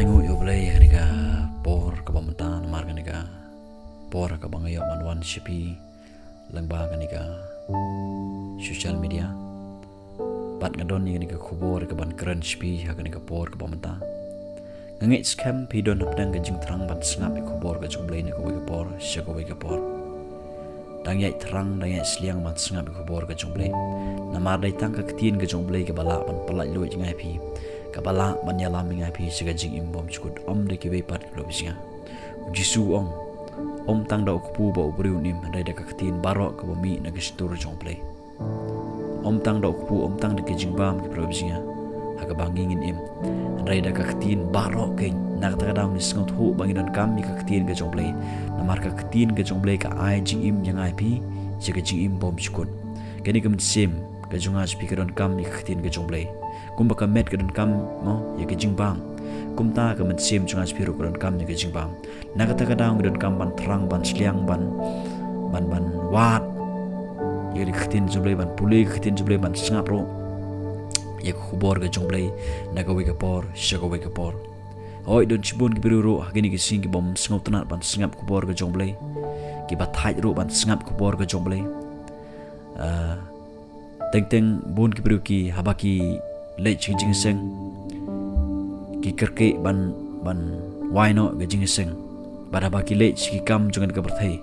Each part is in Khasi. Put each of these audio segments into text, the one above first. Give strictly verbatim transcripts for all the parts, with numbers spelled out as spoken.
Ngi ïa U Blei ha kane ka por kaba mynta namar kane ka por kaba nga ïoh ban wan sha phi lyngba kane ka social media. Bad nga don ïa kane ka khubor kaban kren sha phi ha kane ka por kaba mynta. Nga ngeit skhem phi don hapdeng ka jingthrang ban sngap ïa ka khubor ka jong U Blei na kawei ka por sha kawei ka por. Dang ïaid thrang, dang ïaid sliang ban sngap ïa ka khubor ka jong U Blei. Namar dei tang ka ktien ka jong U Blei kaba lah ban pyllait luid ïa nga ïa phi, kaba lah ban ïalam ïa nga ïa phi sha ka jingim bymjukut, ym da kiwei pat ki briew ba shisha. U Jisu u ong, ym tang da u kpu ba u briew un im, hynrei da ka ktien baroh kaba mih na ka shyntur jong U Blei. Ym tang da u kpu, ym tang da ka jingbam ki briew ba shisha ha kaba ngi ngin im, hynrei da ka ktien baroh keiñ. Na kata ka daw ngi sngewthuh ba ngi donkam ïa ka ktien ka jong U Blei. Namar ka ktien ka jong U Blei ka ai jingim ïa nga ïa phi sha ka jingim bymjukut. Kane ka mynsiem ka jong nga sha phi ka donkam ïa ka ktien ka jong U Blei. Kumba ka met ka donkam, mo, ïa ka jingbam, kumta ka mynsiem jong nga sha phi ruh ka donkam ïa ka jingbam. Na kata ka daw ngi donkam ban thrang, ban sliang, ban, ban, ban wad ïa ka ktien jong U Blei, ban pule ka ktien jong U Blei, ban sngap ruh ïa ka khubor ka jong U Blei na kawei ka por sha kawei ka por. Hooid, don shibun ki briew ruh ha kine ki sngi ki bym sngewtynnat ban sngap khubor ka jong U Blei, kiba thait ruh ban sngap khubor ka jong U Blei. Ah, teng teng bun ki briew ki, haba ki leit sha ka jingïaseng, ki kyrkieh ban, ban wai noh ka jingïaseng. Bad haba ki leit sha ki kam jong ka pyrthei,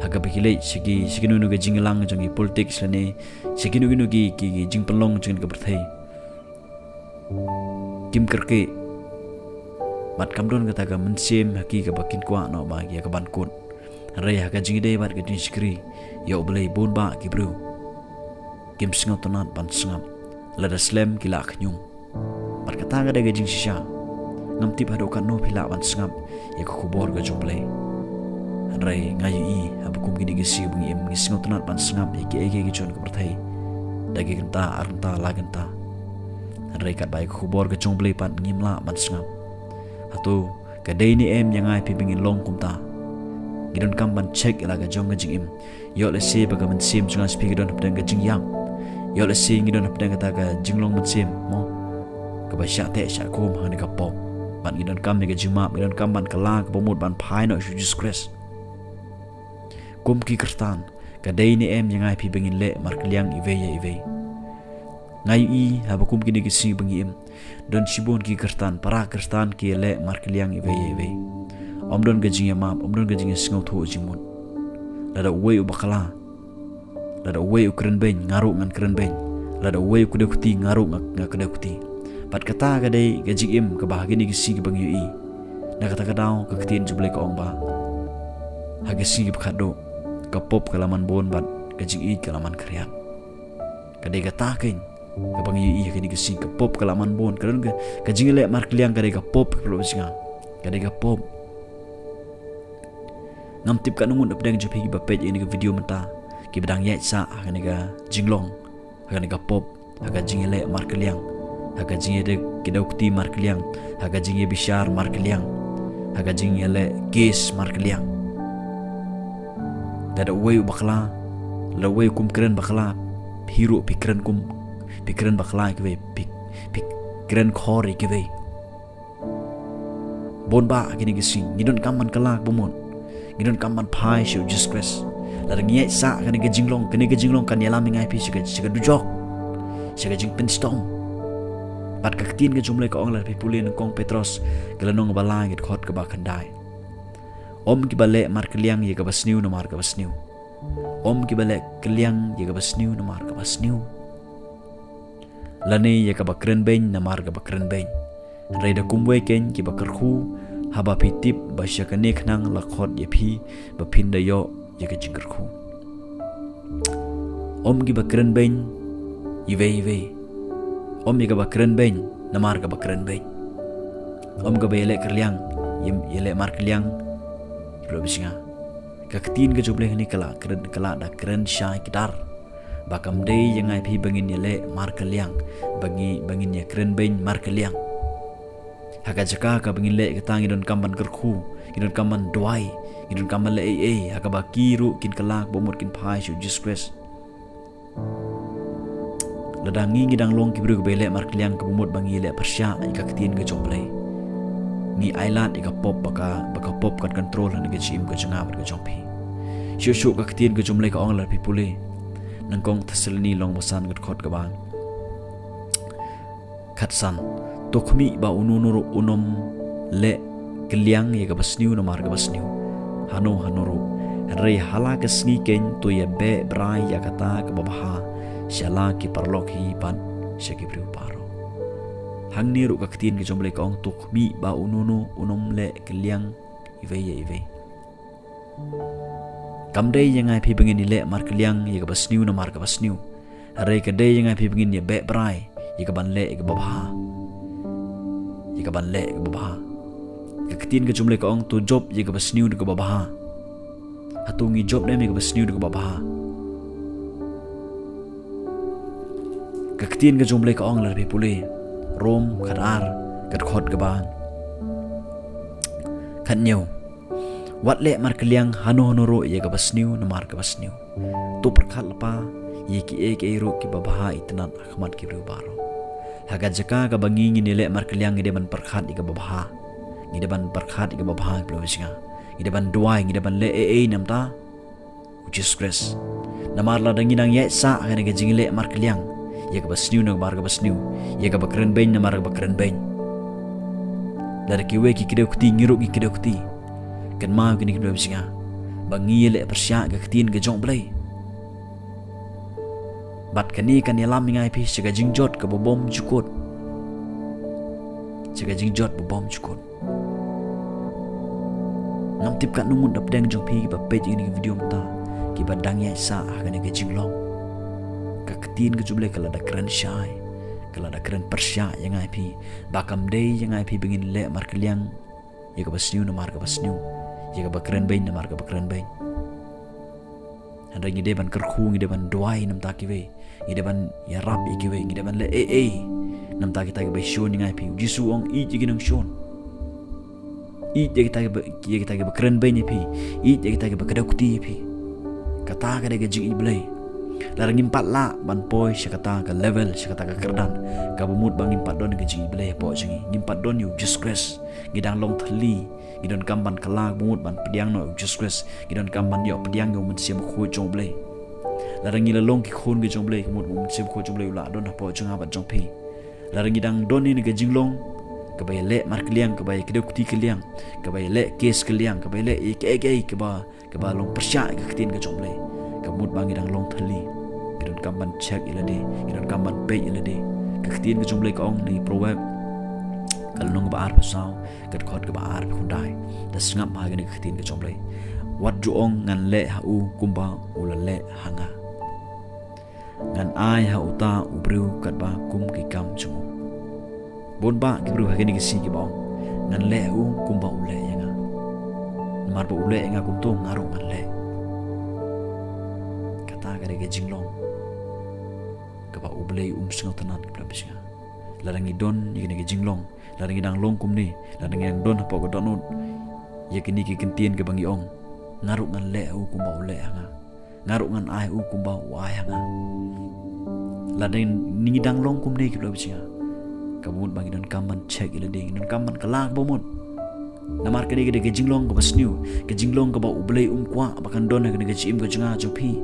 ha kaba ki leit sha ki, sha kino kino ka jingïalang jong ki politics lane sha kino kino ki, ki, ki jingpynlong jong ka pyrthei, kim kyrkieh. Bad kam don kata ka mynsiem ha ki kaba kin kwah noh ba ïa kaban kut. Hynrei ha ka jingïadei bad ka jingshakri ïa U Blei, bun bah ki briew kim sngewtynnat ban sngap. Lada slem ki la khñium. Bad kata ka dei ka jingshisha. Ngam tip haduh katno phi lah ban sngap ïa ka khubor ka jong U Blei. Hynrei nga ïohi haba kum kine ki sngi ba ngi im, ngi sngewtynnat ban sngap ïa kiei kiei ki jong ka pyrthei da ki kynta, ar kynta, lai kynta. Hynrei katba ïa ka khubor ka jong U Blei pat ngim lah ban sngap. Hato ka dei ne em ïa nga ïa phi ba ngin long kumta? Ngi donkam ban check ïa la ka jong ka jingim. Ïoh lehse ba ka mynsiem jong nga sha phi ka don hapdeng ka jingïap. Ïoh lehse ngi don hapdeng kata ka jinglong mynsiem, mo, kaba shah teh shah khum ha kane ka pop. Bad ngi donkam ïa ka jingmap, ngi donkam ban kylla kaba mut ban phai noh sha U Jisu Khrist. Kum ki Khristan, ka dei ne em ïa nga ïa phi ba ngin leh markylliang iwei ïa iwei? Nga ïohi haba kum kine ki sngi ba ngi im, don shibun ki Khristan, para Khristan ki ïaleh markylliang iwei ïa iwei. Ym don ka jingïamap, ym don ka jingïasngewthuh jingmut. Lada uwei u bakla, lada uwei u kren beiñ, nga ruh ngan kren beiñ. Lada uwei u kdew kti, nga ruh nga, nga kdew kti. Bad kata ka dei ka jingim kaba ha kine ki sngi kiba ngi ïohi. Na kata ka daw ka ktien jong U Blei ka ong ba ha ki sngi kiba khatduh ka pop ka la man bun bad ka jingïeit ka la man khriat. Ka dei kata keiñ kaba ngi ïohi ha kine ki sngi, ka pop ka la man bun. Ka don ka, ka jingïaleh markylliang ka dei ka pop, ki paralok ba shisha. Ka dei ka pop. Ngam tip katno ngut hapdeng jong phi kiba peit ïa kane ka video mynta, kiba dang ïaid sah ha kane ka jinglong, ha kane ka pop, ha ka jingïaleh markylliang, ha ka jingïadei kdew kti markylliang, ha ka jingïabishar markylliang, ha ka jingïaleh case markylliang. Lada uwei u bakla, lada uwei u kum kren bakla, phi ruh phi kren kum, phi kren bakla ïa kiwei, phi, phi kren khor ïa kiwei. Bun bah ha kine ki sngi ngi donkam ban kylla kaba mut. Ngi donkam ban phai sha U Jisu Khrist. Lada ngi ïaid sah ha kane ka jinglong, kane ka jinglong kan ïalam ïa nga ïa phi sha ka, sha ka dujok, sha ka jingpynshitom. Bad ka ktien ka jong U Blei ka ong, lada phi pule nyngkong Petros ka lynnong ba lai, ka dkhot kaba khyndai. Ym kiba leh markylliang ïa kaba sniew namar kaba sniew. Ym kiba leh kylliang ïa kaba sniew namar kaba sniew. Lane ïa kaba kren beiñ namar kaba kren beiñ. Hynrei da kumwei keiñ kiba kyrkhu, haba phi tip ba sha kane khnang la khot ïa phi ba phin da ïoh ïa ka jingkyrkhu. Ym kiba kren beiñ iwei iwei. Ym ïa kaba kren beiñ namar kaba kren beiñ. Ym kaba ïaleh kylliang, ïa, ïaleh markylliang, ki paralok ba shisha. Ka ktien ka jong U Blei hangne ka la kren, ka la da kren shai kdar ba kam dei ïa nga ïa phi ba ngin ïaleh markylliang, ba ngi, ba ngin ïakren beiñ markylliang. Ha ka jaka kaba ngin leh kata ngi donkam ban kyrkhu, ngi donkam ban duwai, ngi donkam ban leh ei ei, ha kaba ki ruh kin kylla kaba mut kin phai sha U Jisu Khrist. Lada ngi ngi dang long ki briew kiba ïaleh markylliang kaba mut ba ngi ïaleh pyrshah ïa ka ktien ka jong U Blei. ngi ailad ïa ka pop ba ka, ba ka pop kan control ha kane ka jingim ka jong nga bad ka jong phi. Shuh shuh ka ktien ka jong U Blei ka ong lada phi pule Nyngkong Thessaloni lynnong ba san ka dkhot kaba khatsan. To khmih ba uno uno ruh un ym leh kylliang ïa kaba sniew namar kaba sniew. Hano hano ruh. Hynrei ha la ka sngi keiñ to ïabeh brai ïa kata kaba bha sha la ki paralok hi bad sha ki briew baroh. Hangne ruh ka ktien ka jong U Blei ka ong to khmih ba uno uno un ym leh kylliang iwei ïa iwei. Kam dei ïa nga ïa phi ba ngin ïaleh markylliang ïa kaba sniew namar kaba sniew. Hynrei ka dei ïa nga ïa phi ba ngin ïabeh brai ïa kaban leh ïa kaba bha. Ïa kaban leh ïa kaba bha. Ka ktien ka jong U Blei ka ong to jop ïa kaba sniew da kaba bha. Hato ngi jop ne em ïa kaba sniew da kaba bha? Ka ktien ka jong U Blei ka ong lada phi pule Rom khatar ka dkhot kaba khathynñiew. Wat leh markylliang hano hano ruh ïa kaba sniew namar kaba sniew. To pyrkhat lypa ïa kiei kiei ruh kiba bha itynnad ha khmat ki briew baroh. Ha ka jaka kaba ngi ngin ïaleh markylliang ngi dei ban pyrkhat ïa kaba bha. Ngi dei ban pyrkhat ïa kaba bha, ki paralok jong nga. Ngi dei ban duwai, ngi dei ban leh ei ei namar U Jisu Khrist. Namar lada ngi nang ïaid sah ha kane ka jingleh markylliang ïa kaba sniew namar kaba sniew, ïa kaba kren beiñ namar kaba kren beiñ, lada kiwei ki kdew kti ngi ruh ngi kdew kti, kynmaw kine ki paralok jong nga ba ngi ïaleh pyrshah ka ktien ka jong U Blei. Bad kane kan ïalam ïa nga ïa phi sha ka jingjot kaba bymjukut. Sha ka jingjot ba bymjukut. Ngam tip katno ngut na pdeng jong phi kiba peit ïa kane ka video mynta, kiba dang ïaid sah ha kane ka jinglong. Ka ktien ka jong U Blei ka la da kren shai, ka la da kren pyrshah ïa nga ïa phi ba kam dei ïa nga ïa phi ba ngin leh markylliang ïa kaba sniew namar kaba sniew, ïa kaba kren beiñ namar kaba kren beiñ. Hynrei ngi dei ban kyrkhu, ngi dei ban duwai namar kiwei, ngi dei ban ïarap ïa kiwei, ngi dei ban leh ei ei namar kita kiba shun ïa nga ïa phi. U Jisu u ong ïeit ïa ki nongshun. Ïeit ïa kita kiba, ïa kita kiba kren beiñ ïa phi. Ïeit ïa kita kiba kdew kti ïa phi. Kata ka dei ka jingïeit Blei. Lada ngim pat lah ban poi sha kata ka level, sha kata ka kyrdan, kaba mut ba ngim pat don ka jingïeit Blei hapoh jong ngi, ngim pat don ïa U Jisu Khrist. Ngi dang long thylli, ngi donkam ban kylla, ba mut ban pdiang noh ïa U Jisu Khrist. Ngi donkam ban ïoh pdiang ïa U Mynsiem Bakhuid jong U Blei. Lada ngi la long ki khun ki jong U Blei, ka mut ba U Mynsiem Bakhuid jong U Blei u lah don hapoh jong nga bad jong phi. Lada ngi dang don ïa kane ka jinglong kaba ïaleh markylliang, kaba ïa kdew kti kylliang, kaba ïaleh kes kylliang, kaba ïaleh ïa kiei kiei kaba, kaba long pyrshah ïa ka ktien ka jong U Blei, ka mut ba ngi dang long thylli. Ngi donkam ban check ïa lade, ngi donkam ban peit ïa lade. Ka ktien ka jong U Blei ka ong na ki Proverb ka lynnong kaba arphew saw, ka dkhot kaba arphew khyndai. Da sngap ha kane ka ktien ka jong U Blei. Wat ju ong ngan leh ha u kumba u la leh ha nga. Ngan ai ha uta u briew katba kum ki kam jong u. Bun bah ki briew ha kine ki sngi kiba ong ngan leh ha u kumba u leh ïa nga. Namar ba u leh ïa nga kumto nga ruh ngan leh. Kata ka dei ka jinglong kaba U Blei um sngewtynnad, ki paralok jong nga. Lada ngi don ïa kane ka jinglong, lada ngi dang long kumne, lada ngi dang don hapoh ka dohnud ïa kine ki kyntien kiba ngi ong, nga ruh ngan leh ha u kumba u leh ha nga. Nga ruh ngan ai ha u kumba u ai ha nga. Lada ngi dang long kumne, ki paralok jong nga, kaba mut ba ngi donkam ban check ïa lade, ngi donkam ban kylla kaba mut. Namar kane ka dei ka jinglong kaba sniew, ka jinglong kaba U Blei um kwah ba kan don ha kane ka jingim ka jong nga jong phi.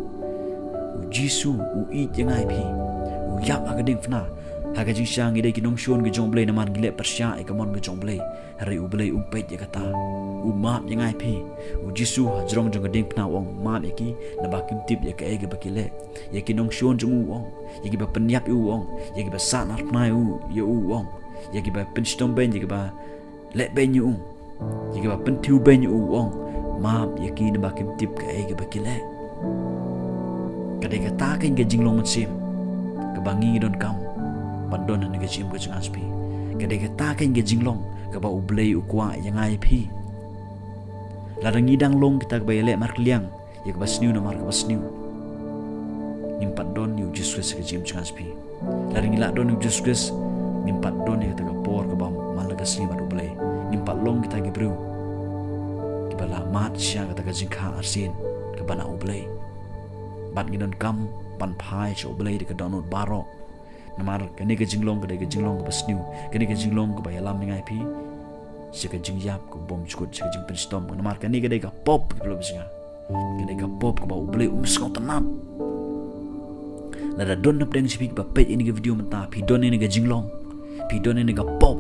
U Jisu u ïeit ïa nga ïa phi. U ïap ha ka diengphna. Ha ka jingshisha ngi dei ki nongshun ki jong U Blei namar ngi leh pyrshah ïa ka mon ka jong U Blei. Hynrei U Blei um peit ïa kata. U map ïa nga ïa phi. U Jisu hajrong jong ka diengphna u ong map ïa ki, naba kim tip ïa kaei kaba ki leh. Ïa ki nongshun jong u u ong, ïa kiba pynïap ïa u u ong, ïa kiba sahnarphna ïa u, ïa u u ong, ïa kiba pynshitom beiñ, ïa kiba leh beiñ ïa u, ïa kiba pynthiew beiñ ïa u u ong, map ïa ki naba kim tip kaei kaba ki leh. Ka dei kata keiñ ka jinglong mynsiem kaba ngi ngi donkam ban don ha kane ka jingim ka jong nga jong phi. Ka dei kata keiñ ka jinglong kaba U Blei u kwah ïa nga ïa phi. Lada ngi dang long kita kiba ïaleh markylliang ïa kaba sniew namar kaba sniew, ngim pat don ïa U Jisu Khrist ha ka jingim jong nga jong phi. Lada ngi lah don ïa U Jisu Khrist, ngim pat don ïa kata ka por kaba man la ka sngi bad U Blei. Ngim pat long kita ki briew kiba la mad sha kata ka jingkha arsien kaba na U Blei. Bad ngi donkam ban phai sha U Blei da ka dohnud baroh. Namar kane ka jinglong ka dei ka jinglong kaba sniew, kane ka jinglong kaba ïalam ïa nga ïa phi sha ka jingïap ka bym jukut, sha ka jingpynshitom, namar kane ka dei ka pop, ki paralok ba shisha. Ka dei ka pop kaba U Blei um sngewtynnad. Lada don napdeng sha phi ba peit ïa kane ka video mynta, phi don ïa kane ka jinglong, phi don ïa kane ka pop,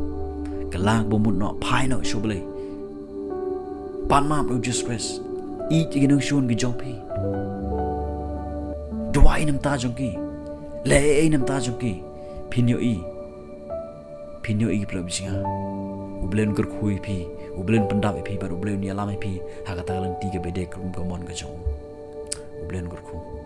ka la ka bym mut noh, phai noh sha U Blei. Pan map ïa U Jisu Khrist. Ïeit ïa ki nongshun ki jong phi. Duwai na ka bynta jong ki. Leh ei ei na ka bynta jong ki. Phin ïohi, phin ïohi, ki paralok ba shisha, U Blei un kyrkhu ïa phi, U Blei un pyndap ïa phi, bad U Blei un ïalam ïa phi ha kata ka lynti kaba dei kum ka mon ka jong u. U Blei un kyrkhu.